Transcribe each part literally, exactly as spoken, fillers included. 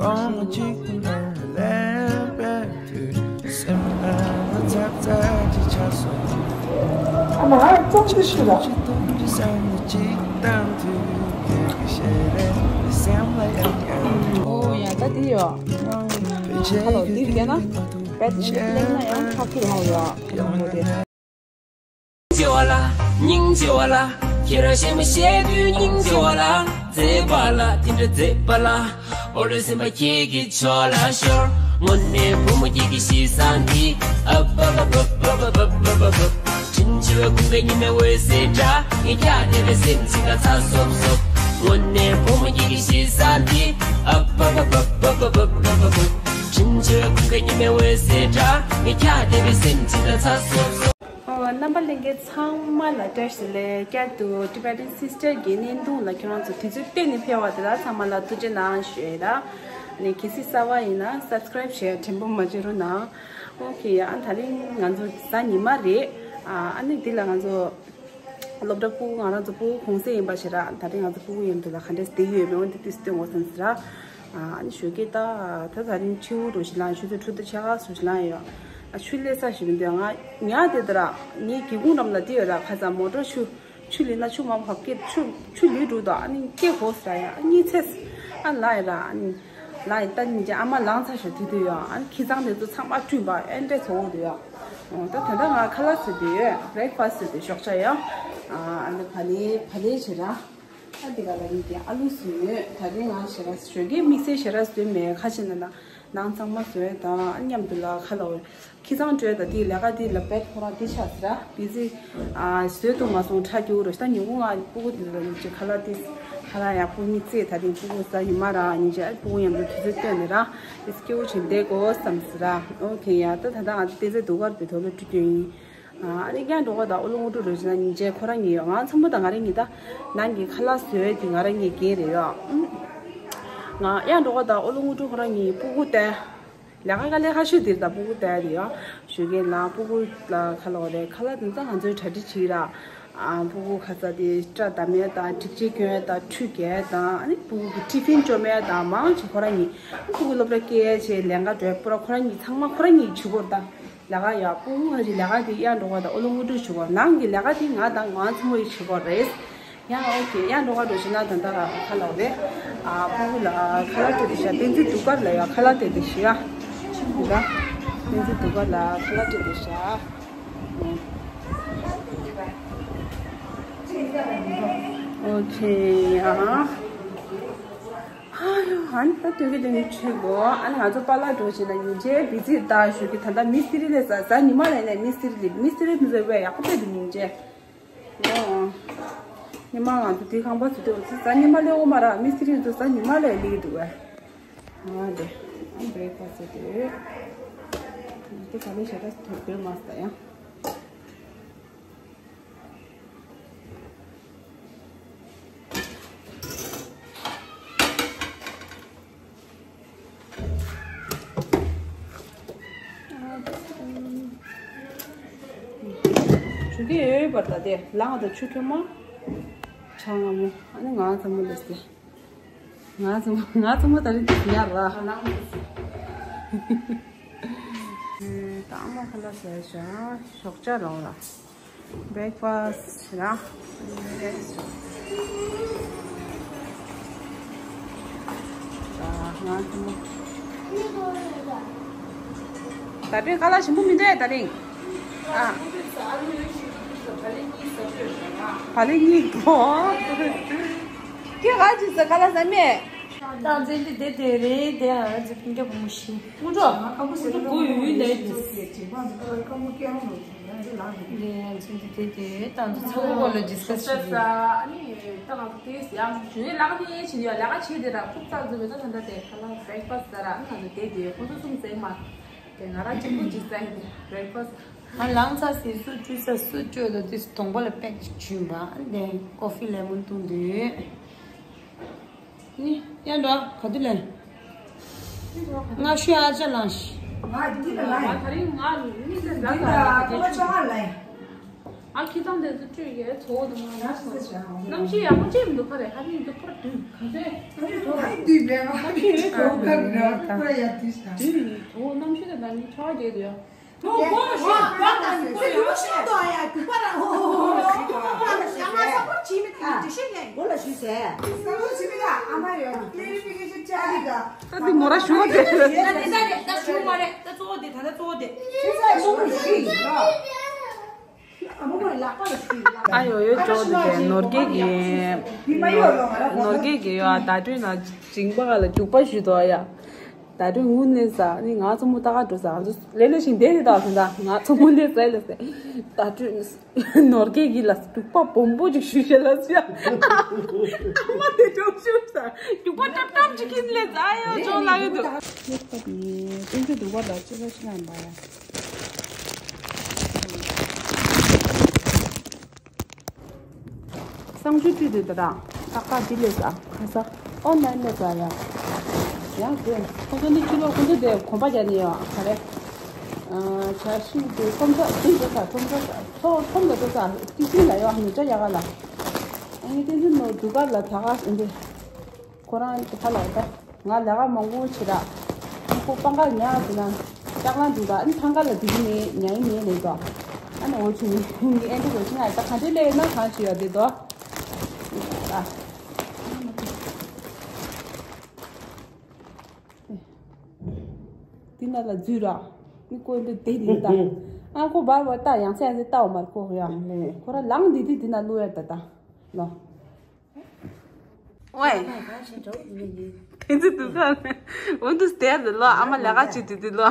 ཨ་མ་ཧ་ཙམ་ཅིག་ཞུ་ལ། ཨོ་ཡ་ད་དེ་ཡོད། ཧ་ལོ་དེ་བལྟས་ན་བལྟས་ན་ཡང་ཁ་ཁུ་ཧ་ཡོད་ཡོད་མོ་དེ། སྙིང་རྗེ་བ་ལ། སྙིང་རྗེ་བ་ལ། ཁྱེད་རང་ཞེ་མ་ཞེ་དུས་སྙིང་རྗེ་བ་ལ། མཛེས་པ་ལ་དེ་འདྲ་མཛེས་པ་ལ། ཨོ་ལེ་སེམས་པ་ཁྱེད་ཀྱི་ཕྱོགས་ལ་ཤོར། དངོས་གནས་བུ་མོ་ཁྱེད་ཀྱི་གཤིས་བཟང་འདི། ཨབ་ཨབ་ཨབ། དྲིན་ཆེ་བའི་ཀུན་དགའ་ཉི་མའི་འོད་ཟེར་འདྲ། ངས་ཀྱང་བདེ་བའི་སེམས་ཅིག་ལ་ཚ་སོབ་སོབ། དངོས་གནས་བུ་མོ་ཁྱེད་ཀྱི་གཤིས་བཟང་འདི། ཨབ་ཨབ་ཨབ། དྲིན་ཆེ་བའི་ཀུན་དགའ་ཉི་མའི་འོད་ཟེར་འདྲ། ངས་ཀྱང་བདེ་བའི་སེམས་ཅིག་ལ་ཚ་སོབ་སོབ། ཨོ། རྣམ་པ་ལྷན་རྒྱས་ཚང་མ་ལ་བཀྲ་ཤིས་བདེ་ལེགས། བསྐྱར་དུ་Tibetan Sister གྱི་བརྙན་ཐུང་ལ་ཁྱེད་རང་ཚོ་དུས་ཚོད་བཏོན་ནས་ཕེབས་པ་དེ་ལ་ཚང་མ་ལ་ཐུགས་རྗེ་གནང་ཞུ་ཡ་ཡིན། ཨ་ནི་གལ་སྲིད་གསར་པ་ཡིན་ན་subscribe བྱས་དྲན་པ་མ་བརྗེད་རོགས་གནང་། ཨོ་ཁེ། ཡ་ཨ་ད་རིང་ང་ཚོ་གཟའ་ཉི་མ་རེད། ཨ་ཨ་ནི་འདི་ལ་ང་ཚོ་སློབ་གྲྭ་སྤུ་གུ་ང་རང་ཚོ་སྤུ་གུ་གུང་སེང་ཡིན་པ་ཞིག་ར། ད་རིང་ང་ཚོ་སྤུ་གུ་མཉམ་དུ་ལ་ག་འདྲས་བསྡད་ཡོད་མེད་འོ་འདི་ཏིས་སྟོན་དགོས་བསམ་ཟེར་ར། ཨ་ནི་ཞོགས་ཀས་ད་ད་ད་རིང་ཕྱི་དྲོ་ཞིག་ལངས། ཆུ་ཚོད་དྲུག་དང་ཕྱེད་ཀ་ཙམ་ཞིག་ལངས་ཡོད། ཨ་ཆུ་ལས་ས་ཞིག་མི་འདུག་ང་ཉལ་བསྡད་དུས་ར་ངའི་སྒེའུ་ཁུང་འགྲམ་ལ་དེ་ཡོད་ར། ཁ་སང་མོ་ཊ་ཆུ་ཆུ་ལུད་ན་ཆུ་མ་བབས་སྐད་ཆུ་ཆུ་ལུད་འགྲོ་དུས་ཨ་ནི་སྐད་གོ་ས་ར། ཡ་གཉིད་སད། ཨ་ལངས་ཡ་ར། ཨ་ནི་ལངས་ཡ་ད་ཉིན་རྗེ་ཨ་མ་ལངས་ཚར་ཞོར་དུས་དུས་ཡོད། ཨ་ནི་ཁྱི་ཚང་དེ་ཚོ་ཚང་མ་བསྐྲུན་པ་ཨེ་འདྲས་ཚོ་འོང་དུས་ཡོད། ཨོ་ད་ད་ལྟ་ང་ཁ་ལག་བཟོས་བསྡད་ཡོད། breakfast བཟོས་བསྡད། ཞོགས་ཇ་ཡ། ཨ་ནི་བག་ལེབ་བག་ལེབ་བྱེད་ར། ཨ་འདི་ག་ལ་ཡིན་ཏེ་ཨ་ལུ་བཟོས་ཡོད། ད་རིང་ང་ཞེ་དྲག་ཞོགས་ཀས་དམིགས་བསལ་ཞེ་དྲག་བཟོས་མེད། ཁ་ཆེ་ན་ན་ནང་ཚང་མ་བཟོས་དང་མཉམ་དུ་ལ་ཁ་ལ་འོ་ཁྱི་ཚང་བྲོས་དང་དེའི་ལས་ཀ་དེ་ལ་བེད་ཁོ་རང་དེ་ཆགས་ཟེར་ར། བི་ཟི་ཨ་བཟོས་འདུག་མ་སོང་ཁྲ་སྐྱུར་རོ། ད་ཉིན་གུང་ང་སྤུ་གུ་དེ་ལ་ཡིན་ཅིག་ཁ་ལག་དེ་ཁ་ལག་ཡག་པོ་གཉིད་སད། ད་རིང་སྤུ་གུ་གཟའ་ཉི་མ་ར་ཉིན་རྗེ་ཨ་སྤུ་གུ་མཉམ་དུ་དུས་ཚོད་བཏོན་ནས་ར། དེ་སྐྱེ་བོ་ཆེན་བསྡད་དགོས་བསམ་ཟེར་ར། ཨོ་ཁེ། ཡ་ད་ད་ད་ང་ཚོ་བསྡད་ཚེ་སྡུག་གར་བི་དོ་ལོ་ཀྲུ་ཀྱོ་ཡིན། ཨ་ནི་ཡང་འགྲོ་ག་ད་ཨོ་ལོ་ངུ་ཀྲུ་རོ་ཅི་ན་ཉིན་རྗེ་ཁོ་རང་ཉིད་ཡོད། ང་ཚང་མ་ད་ང་རང་ཉིད་ད་ནང་གི་ཁ་ལག་བཟོས་དེ་ང་རང་ཉིད་འགན་རེད་ཡོད། ང་ཡང་འགྲོ་ག་ད་ཨོ་ལོ་ངུ་ཀྲུ་ཁོ་རང་ཉིད་སྤུ་གུ་ཏེ་ལས་ཀ་དཀའ་ལས་ཁག་ཤོས་དེར་ད་སྤུ་གུ་ཏེ་དེ་ཡོད། ཞོགས་ཀས་ལ་སྤུ་གུ་ལ་ཁ་ལག་རེད། ཁ་ལག་དེ་ཚོ་ང་ཚོའི་གྲ་སྒྲིག་བྱེད་ར། ཨ་སྤུ་གུ་ཁ་ཚ་དེ་སྐྲ་བདམས་ཡས་དང་སྒྲིག་ཆས་གྱོན་ཡས་དང་ཁྲུས་བཀལ་ཡས་དང་ཨ་ནི་སྤུ་གུ་གི་ཏི་ཕིན་བཅོམ་ཡས་དང་མང་ཆེ་ཁོ་རང་ཉིད། སྤུ་གུ་སློབ་གྲྭ་སྐྱེལ་ཡས་ཆེད་ལས་ཀ་འགྲོ་ཡས་པུ་ར་ཁོ་རང་ཉིད་ཚང་མ་ཁོ་རང་ཉིད་བྱེད་དགོས་རེད་ད། ལས་ཀ་ཡ་སྤུ་གུ་ཧ་ཅི་ལས་ཀ་དེ་ཡང་འགྲོ་ག་ད་ཨོ་ལོ་ངུ་ཀྲུ་བྱེད་དགོས། ནང་གི་ལས་ཀ་དེ་ང་དང་ང་ཚོ་མོ་ཡིས་བྱེད་དགོས་རེད། ཡང་ཨོ་ཁེ། ཡང་འགྲོ་ག་འགྲོ་ཞིག་ན་ད་ལྟ་ཁ་ལག་རེད། ཨ་སྤུ་གུ་ལ་ཁ་ལག་སྤྲད་དེ་ཤ། བསྟན་འཛིན་གདུགས་དཀར་ལ་ཡ་ཁ་ལག་སྤྲད་དེ་ཤི་ཡ། ད་བསྟན་འཛིན་གདུགས་དཀར་ལ་ཁ་ལག་སྤྲད་དེ་ཤ། ཨོ་ཁེ། ཡ། ཨ་ཡོ། ཨ་ནི་ད་སྟོན་གི་སྟོན་གི་ཆེ་གོ། ཨ་ནི་ང་ཚོ་པཱ་ལགས་འགྲོ་བྱས་ན་ཉིན་རྗེ་བི་ཛི་ད་ཞུ་གི། ད་ལྟ་མི་སི་ཏི་རི་ལས་ས་གཟའ་ཉི་མ་ལས་ནས་མི་སི་ཏི་རི་ལས། མི་སི་ཏི་རི་འདི་ཚོ་དཔེ་ཡག་པོ་སྤྲད་འདུག་ཉིན་རྗེ། ཨོ། ཉི་མ་ང་ཚོ་དེ་ཁང་པ་ཚོ་དེ་འོ་ཚོ་གཟའ་ཉི་མ་ལས་འོ་མ་ར་མི་སི་ཏི་རི་ཚོ་གཟའ་ཉི་མ་ལས་ལས་འདུག་བས། ཨ་དེ་བྷི་རེག་ཕ་སི་དེ་ང་ཚོ་ག་ལེ་ཞེ་དྲག་ཐོབ་དགོས་མ་ས་ཡང་། ཆུ་གི་ཡོད་པར་ད་དེ་ལངས་དང་ཆུ་ཁྱོད་མ་ཆང་ང་མོ། ཨ་ནི་ང་ཚང་མ་ལས་ཏེ་ང་ཚང་མ་ང་ཚང་མ་ད་རེད་དེ་ཡར་ར། ཨ་མ་ཁ་ལག་ཟས་ཤ་ཞོགས་ཇ་རོང་ར། བྷི་རེག་ཕ་སི་ར། ང་ཚོ་ད་རིང་ཁ་ལག་ཞིམ་པོ་མི་འདུག་ད་རིང་། ཨ། བག་ལེབ་གཉིས་འགྲོ། ཁྱོད་ག་ཅི་ཟ་ཁ་ལག་ཟ་མེད། ཏང་ཙེ་འདི་དེ་དེ་རེད་དེ། ཨ་ཙི་སྤུན་ཀྱག་བུ་མོ་ཤི། སྤུན་གྲོགས། སྤུན་གྲོགས་ཡུལ་ནས་ཀྱི། དེ་ཨ་ཙི་འདི་དེ་དེ་ཏང་ཙེ་ཚ་བོ་གོ་ལ་ཌིས་ཀ་སི་བྱེད་ཀྱི། ཨ་ནི་ད་ང་ཚོ་དེ་ཡང་ཞུ་ཡས་ལག་ནས་བྱེད་ཡ་ལས་ཀ་བྱེད་དེ་ར་ཁུག་ཙག་ཙི་བས། ད་ད་ད་དེ་ཁ་ལག་བྷི་རེག་ཕ་སི་ཟ་ར། ཨ་ང་ཚོ་དེ་དེ་ཁོ་ཚོ་གསུམ་ཟེར་མ། དེ་ང་རང་གཅིག་པུ་ཅིག་ཟ་ཡིན་བྷི་རེག་ཕ་སི། ང་ལངས་ཚར་ཟས་སུ་བཀྲུས་ཚར་སུ་བཅོས་དང་དེ་གདོང་པ་ལ་པེག་ཅིག་བྱུང་བ། དེ་ཀོ་ཧྥི་ལེ་མོན་བཏུང་དུས། ནི་ཡ་འགྲོ་ག་དུས་ལེན། ང་ཤུ་ཨ་ཅག་ལངས་ཤི། ང་འདི་ལ་ལངས། ང་ད་རིང་ང་མི་ཚེ་ཟ་འདི་ལ་ཀ་བ་ཅོ་ང་ལངས། ཨ་ཁྱི་ཚང་དེ་ཚོ་བཀྲུས་ཡས་ཚོ་བོ་དུ་མ་ན་སོ། གནམ་གཤིས་ཡག་པོ་ཅིག་མི་འདུག་ག་རེ་ཧ་ཅང་འདུག་ཁོ་ར་དུས། ག་ཚོད་ག་ཚོད་འགྲོ་བ། དུས་མེད་པ་ཁྱི་ཡོད་ཚོ་བོ་ག་རེ་ཁོ་ར་ཡ་དུས་ད། དུས་ནི་ཚོ་བོ་གནམ་གཤིས་དང་ད་ནི་ཆར་པ་རྒྱག་དུས་ཡ། ཨོ་གོ་ལ་ཞུ་གོ་ལ་ཞུ་གོ་ལ་ཞུ་ཟེར། ཡང་ང་ས་པོར་བྱེད་མི་ཐུབ་དེ་ཤེས་ལེ། གོ་ལ་ཞུ་ཟེར། ས་པོར་བྱེད་མི་ཐུབ་ཨ་མ་ཡོད་ཀླེ་རི་ཕི་ཀེ་ཤན་ཅ་ལི་ག་ད་འདི་མོ་ར་ཞུ་བ་དེ། ད་ད་ད་ད་ཞུ་མ་རེད། ད་གཙོ་བོ་དེ་ད་ད་གཙོ་བོ་དེ། ཤེས་ས་ཞུ་མི་ཤེས་ཡིན་ལ། ཨ་ཡོ་ཡོ་ཅོ་དེ་ནོར་རྒྱས་ཀྱི་ནོར་རྒྱས་ཀྱི་ཡོ་ད་དུས་ན་ཞིང་པ་ལ་རྒྱུག་པ་ཞུ་དོ་ཡ། ད་དུང་དངུལ་གནས་ས་ནི་ང་ཚོ་མོ་ལྟ་ག་འགྲོ་ས་ང་ཚོ་ལེ་ལེ་ཞིང་དེ་རེད་ད་ཟེར་ད་ང་ཚོ་མོ་ལེ་ས་ལེ་ས་ད་དུང་ནོར་རྒྱས་ཀྱི་ལ་རྒྱུག་པ་སྦོམ་པོ་ཅིག་ཞུ་ཤེས་ལ་ཟེར། ཨ་མ་དེ་ཅོག་ཞུ་ས་རྒྱུག་པ་ཏབ་ཏབ་ཅིག་གིན་ལེ་ས་ཨ་ཡོ་ཅོ་ལ་གི་འདུག་ནི་ཏན་ཏན་འདུག་པ་ལ་ཅི་ལ་ཅི་ལ་འབའ་ཡ། གསང་སྤྱོད་བཀྲུས་དུས་ད་རང་ཏག་ཏག་ཅི་ལས་ཟ་ཁ་ས་ཨོ་ན་ལས་ཟ་ཡ། ཡང་དེ་ཁོ་ཚོ་ནི་ཕྱི་ལོགས་ཁོ་ཚོ་དེ་གོམ་པ་རྒྱག་ནི་ཡོད་ག་རེ། བྱ་ཤིང་དེ་ཁྲོམ་ཁྲ་ཏིག་ཏོ་ས་ཁྲོམ་ཁྲ་ཁྲོམ་ཁྲ་ཏོ་ས་ཏིག་ཏིག་ལ་ཡོད་ནི་ཅ་ཡ་ག་ལ། ཨ་ནི་བསྟན་འཛིན་ནོར་འདུག་ག་ལ་ད་ག་ཨ་འདི། ཁོ་རང་གི་ཕ་ལ་ད་ང་ལས་ཀ་མང་པོ་བྱེད་ར། ཁོ་སྤང་ཁ་ཉག་དེ་ན་ལྕགས་ལང་འདུག་ད་ཨ་ནི་ཐང་ཁ་ལ་འདི་གི་ནས་ཉ་ཡིན་ནས་ལས་དོ། ཨ་ནི་འོ་ཆུ་ནི་ཨེ་འདྲ་རོ་ཆུ་ང་ད་ག་འདྲ་ལས་ན་གང་ཞིག་ཡོད་དེ་དོ། ཨ་འདི་ན་ལ་འཛུལ་ར་ནི་ཀོ་འདི་དེ་རེད་ད། ཨ་ཁོ་བར་བར་ད་ཡང་སེ་ཡང་སེ་ལྟ་བ་མར་ཁོ་ཡ། ཁོ་ར་ལང་འདི་དེ་འདི་ན་ལུ་ཡ་ད་ད་ལོ། ཝེ། ཐེན་ཙི་དུ་ཁ་ནས་འོན་ཏུ་སྟེར་དུ་ལོ་ཨ་མ་ལས་ཀ་བྱེད་དུ་དུ་ལོ།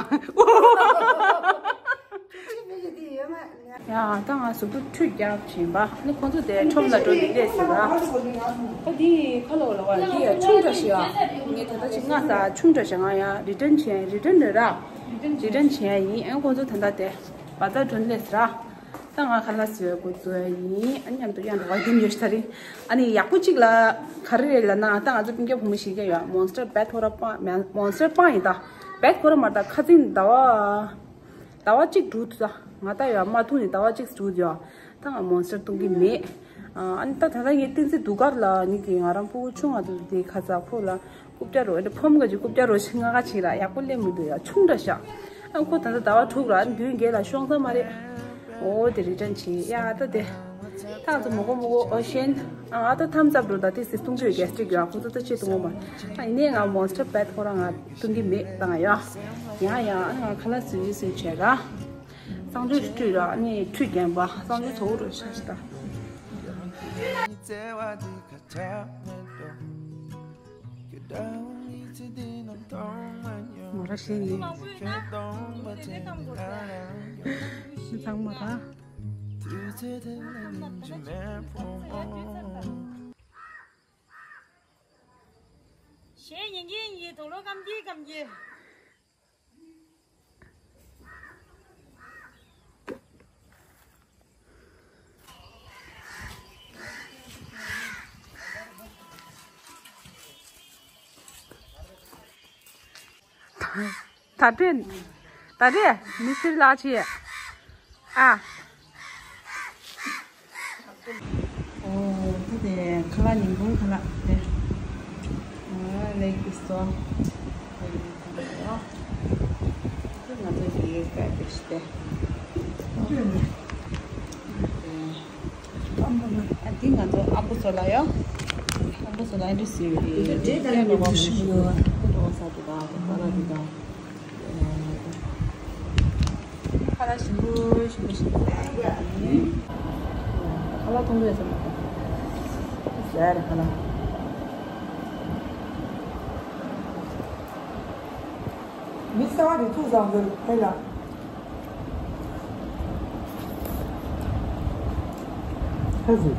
ཡ་ད་ང་གཟུགས་པོ་ཁྲུས་རྒྱག་བཞིན་པ་ནི་ཁོང་ཚོ་དེ་ཁྲོམ་ལ་འགྲོ་ཡི་ལས་ཟེར་བ། ད་འདི་ཁ་ལོ་ལ་བ་འདི་ཡ་ཆུང་དྲགས་ཤིག་ཡ། ངས་ད་ལྟ་ཅིག་ང་ད་ཆུང་དྲགས་ཤིག་ང་ཡ་རི་ཏན་བྱས་རི་ཏན་རེད་ར། རི་ཏན་བྱས་ཡིན་ཨ་ཁོང་ཚོ་ད་ལྟ་དེ་བ་ད་འགྲོ་ལས་ཟེར་ར། ད་ང་ཁ་ལག་བཟོས་འགོ་བཙུགས་ཡིན། ཨ་མཉམ་དུ་ཡང་འགྲོ་བ་རྒྱུན་ཡོད་ཤ་རེད། ཨ་ནི་ཡག་པོ་གཅིག་ལ་ག་རེ་རེད་ལབ་ན་ད་ང་ཚོ་སྤུན་ཀྱག་བུ་མོ་ཞིག་ཀྱང་ཡོད། མོན་སི་ཊར་བེད་ཁོ་ར་སྤང་མོན་སི་ཊར་སྤང་ཡིན་ད། བེད་ཁོ་ར་མ་ད་ཁ་ཚིག་ཟླ་བ་ཟླ་བ་གཅིག་འགྲོ་ཐུབ་ད། ང་ད་ཡོད་མ་ཐུག་ནས་ཟླ་བ་གཅིག་འགྲོ་ཡོད། ད་ང་མོན་སི་ཊར་བཏུང་གི་མེད། ཨ་ནི་ད་ད་ལྟ་ངས་བསྟན་འཛིན་དུ་གར་ལ་ནི་གི་ང་རང་ཕྲུ་གུ་ཆུང་ང་དུ་དེ་ཁ་ཚ་ཁོ་ལ། རྐུབ་བཀྱག་རོ་ཨེ་འདྲ་ཕོམ་ག་ཅིག་རྐུབ་བཀྱག་རོ་ཞིག་ང་ག་ཅིག་ལ་ཡག་པོ་སླེབས་མི་འདུག་ཡ་ཆུང་དྲགས་ཤག་ཨ་ཁོ་ད་ལྟ་ཟླ་བ་དྲུག་ར་མདུན་བརྒྱད་ལ་ཤོང་ས་མ་རེད། འོ་དེ་རི་ཏན་བྱེད་ཡ་ད་དེ། ད་ང་ཚོ་མོ་གོ་མོ་གོ་ཨོ་ཤེན། ཨ་ང་ད་ཐམ་ཙབ་འགྲོ་ད་དེ་སི་སྟོང་དུས་གེ་སི་ཊིག་ཡོད་ཁོ་ཚོ་ད་ཆེད་དུ་ངོ་མ། ཨ་ཡིན་ནའི་ང་མོན་སི་ཊར་བེད་ཁོ་རང་ང་བཏུང་གི་མེད་ད་ང་ཡ། ཡ་ཡ་ང་ཁ་ལག་བཟོས་བཟོས་བྱས་ར། གསང་སྤྱོད་བཀྲུས་ར་ནི་ཁྲུས་བརྒྱབ་པ་གསང་སྤྱོད་ཚོགས་རོ་ཤ་ཤ་ད། མོ་ར་ཤེས་ཡིན། མི་ཚང་མ་ར། གཞས་ཉན་གྱིན་ཡིན་དུག་ལོག་སྐམ་གྱིན་སྐམ་གྱིན། ད་རེས་ད་རེས་མི་སེར་ལགས་ཆེ། ཨ། ཨོ་ད་དེ་ཁ་ལག་ཉིན་གུང་ཁ་ལག་དེ། ཨ་ལེགས་སོ། ང་ཚོ་ཞིག་ཡོད་པ་དེ་ཞིག་སྟེ། ཨ་འདི་ང་ཚོ་ཨ་ཁུ་བཟོ་ལ་ཡོ། ཨ་ཁུ་བཟོ་ལ་འདི་སུ་ཡོད་རེད། འདི་འདྲའི་ད་ཡོད་ནོ་གོ་མི་ཤེས་ཡོད། ཁོ་འགྲོ་ས་དེ་དང་ཁོ་ས་ལ་དེ་དང་། ཁ་ལག་ཞིམ་པོ་ཞིམ་པོ་ཞིག་ཁ་ལག་མཐོང་གི་ཡོད་ས་མ་རེད། ཟ་ཡ་རེད་ཁ་ལག་མི་གསར་བ་དེ་ཐུག་བཟང་ཟེར་ཕེ་ལ། ཁ་ཟེར།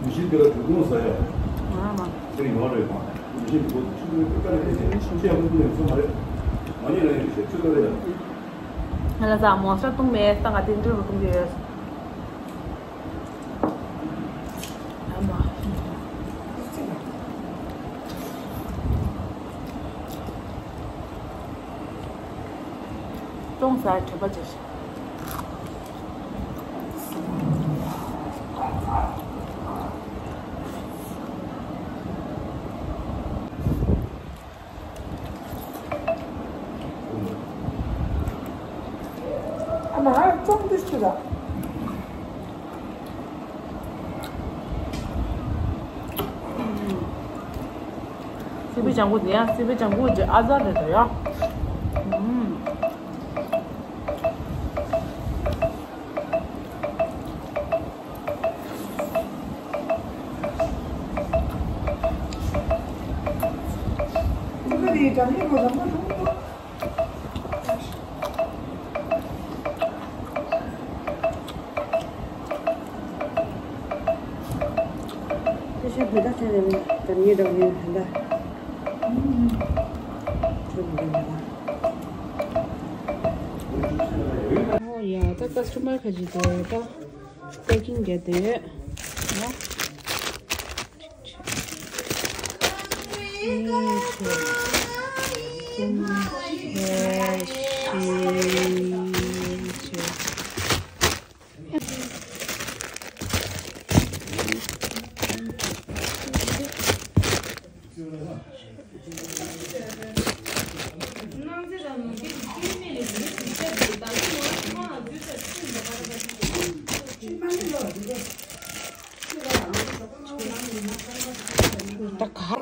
མི་ཤེས་དེ་ལ་དུས་གུང་ཟ་ཡ། ང་མ། དེ་ཡོང་རེད་མ། མི་ཤེས་དུས་གུང་ཆུ་ཚོད་དཀའ་ལས་ཁྱེད་ཆེ་ཆེ་ཡང་མི་ཚོ་མ་རེད། མ་ཉེ་ལ་ཡིན་ཞེས་ཆུ་ཚོད་རེད། ང་ལ་ཟ་མོ་ས་བཏུང་མེད་ད་ང་དེ་འདྲ་བ་བཏུང་གི་ཡོད། ཨ་མ། ཁོང་ཟ་དྲན་པ་བརྗེད་ཤག་ཨ་མ་ཨ་ཅོང་དུ་ཤི་ར། སི་པི་ལྗང་གུ་དེ་ཡང་སི་པི་ལྗང་གུ་ཅེ་ཨ་ཛ་རེད་དོ་ཡ། ཨུམ། ཨོ་ཡ། ད་ཀ་སི་ཊ་མར་ཁ་ཅིག་དེ་ད་པེ་ཀིང་རྒྱག་དེ་ཡོད། ཡ། ད་ག།